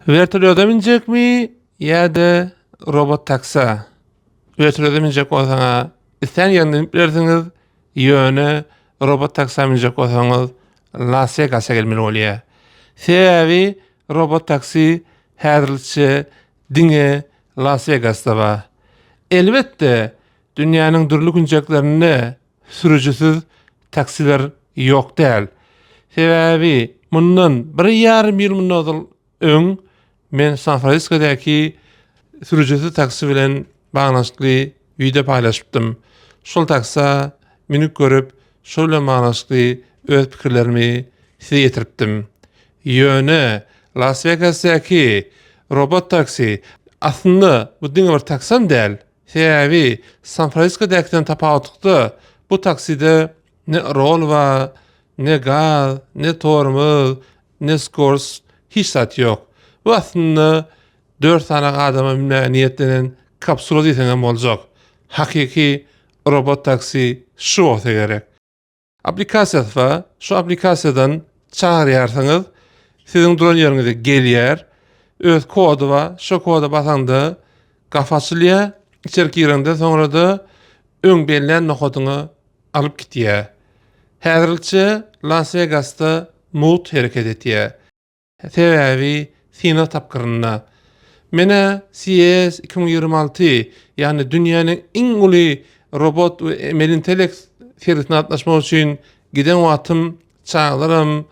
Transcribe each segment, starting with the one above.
Wertolýoda münjekmi ýa-da robot taksa? Wertolýoda münjek bolsaňa islän ýeriňde münüp bilersiňiz, ýöne robot taksa münjek bolsaňyz Las Wegasa gelmeli bolýar. Sebäbi robot taksi häzirlikçe diňe Las Wegasda bar. Elbetde, dünýäniň dürli künjeklerinde sürüjisiz taksiler ýok däl. Sebäbi mundan bir ýarym ýyl mundan ozal öň men San Fransiskodaky sürüjisiz taksi bilen baglanyşykly wideo paýlaşypdym. Şol taksa münüp görüp, şol bilen baglanyşykly öz pikirlerimi size ýetiripdim. Ýöne Las Wegasdaky robot taksi aslynda bu diňe bir taksam däl, Sebäbi San Fransiskodakydan tapawutlykda bu takside ne rol bar, ne gaz, ne tormoz, ne skorost hiç zat ýok. Bu aslynda 4 sany adama münmäge niýetlenen kapsula diýseňem boljak. Hakyky robot taksi şu bolsa gerek. Aplikasiýasy bar. Şu aplikasiýadan çagyrýarsyňyz. Siziň duran ýeriňize gelýär. Öz kody bar. Şo koda basaňda gapy açylýar. Içeri gireňde soňra-da öň bellän nokadyňa alyp gitýär. Häzirlikçe Las Wegasda mugt hereket etýär. Sebäbi synag tapgyrynda. Menä CES 2026, ýagny dünýäniň iň uly robot we emeli intellekt sergisine gatnaşmak üçin giden wagtym çagalaram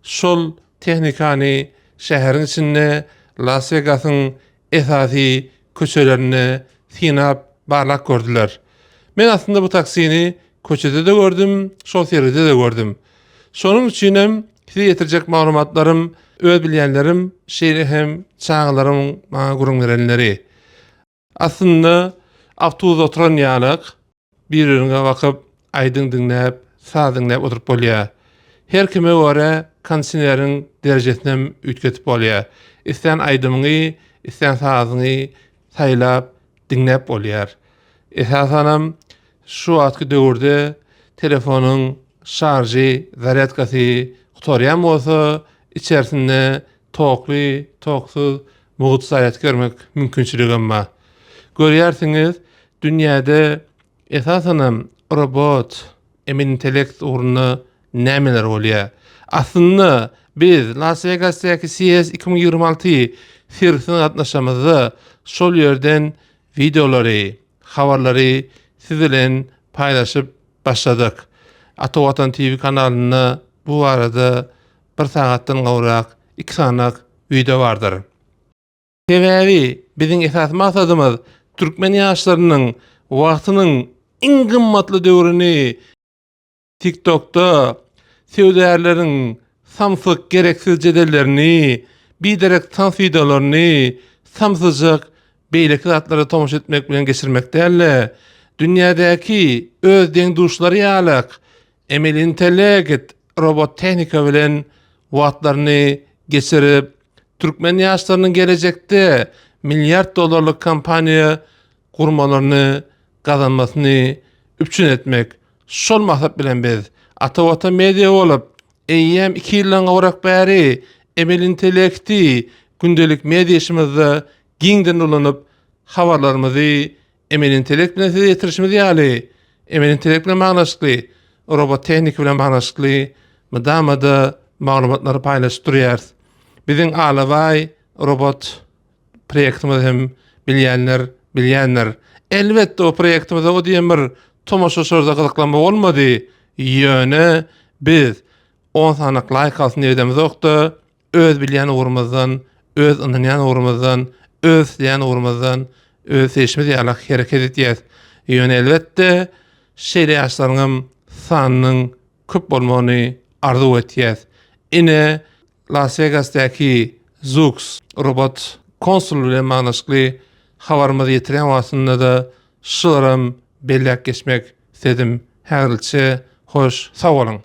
şol tehnikany şäheriň içinde Las Wegasyň esasy köçelerinde synap, barlap gördüler. Men aslynda bu taksini köçede-de gördüm, şol sergide-de gördüm. Şonuň üçinem size ýetirjek maglumatlarym öz bilýänlerim, şeýle hem çagalarymyň maňa gürrüň berenleri. Aslynda awtobusda oturan ýalak bir-biriňe bakyp, aýdym diňläp, saz diňläp oturyp bolýar. Her kime görä kondisioneriň derejesinem üýtgedip bolýar. Islän aýdymyňy, islän sazyňy saýlap diňläp bolýar. Esasanam şu wagtky döwürde telefonyň şarjy, zarýadkasy gutarýan bolsa, içerisinde tokly, toksuz mugt zarýadka bermek mümkinçiligem bar. Görýärsiňiz, dünýäde esasanam robot, emeli intellekt ugrunda nämeler bolýar. Aslynda biz Las Wegasdaky CES 2026 sergisine gatnaşamyzda şol ýerden wideolary, habarlary siz bilen paýlaşyp başladyk. Ata Watan TV kanalynda bu barada bir sagatdan gowrak iki sanak wideo bardyr. Sebäbi biziň esasy maksadymyz türkmen ýaşlarynyň wagtynyň iň gymmatly döwrüni TikTokda söwdagärleriň samsyk gereksiz jedellerini, biderek tans wideolaryny, samsyjak beýleki zatlara tomaşa etmek bilen geçirmek däl-de, dünýädäki öz deň-duşlary ýalak emeli intellekt, robot tehnika bilen wagtlaryny geçirip, türkmen ýaşlarynyň gelejekde milliard dollarlyk kompaniýa gurmalaryny gazanmasyny üpjün etmek. Şol maksat bilen biz Ata Watan Media bolup, eýýäm iki ýyldan gowrak bäri emeli intellekti gündelik media işimizde giňden ulanyp, habarlarymyzy emeli intellekt bilen size ýetirişimiz ýaly, emeli intellekt bilen baglanyşykly, robot tehnika bilen baglanyşykly mydama-da maglumatlary paýlaşyp durýarys. Biziň Alabaý robot proýektimizi hem bilýänler bilýändir. Elbetde o proýektimize o diýen bir tomaşaçylarda gyzyklanma bolmady. Ýöne biz 10 sanyk laýk alsyn diýip edemizokda, öz bilýän ugrumyzdan, öz ynanýan ugrumyzdan, öz isleýän ugrumyzdan, öz isleýşimiz ýaly hereket edýäs. Ýöne elbetde şeýle ýaşlaryňam sanynyň köp bolmagyny arzuw etýäs. Ine Las Wegasdaky Zoox robot konsul bilen baglanyşykly habarymyzy ýetirýän wagtynda-da şularam belläp geçmek isledim. Häzirlikçe hoş sag boluň!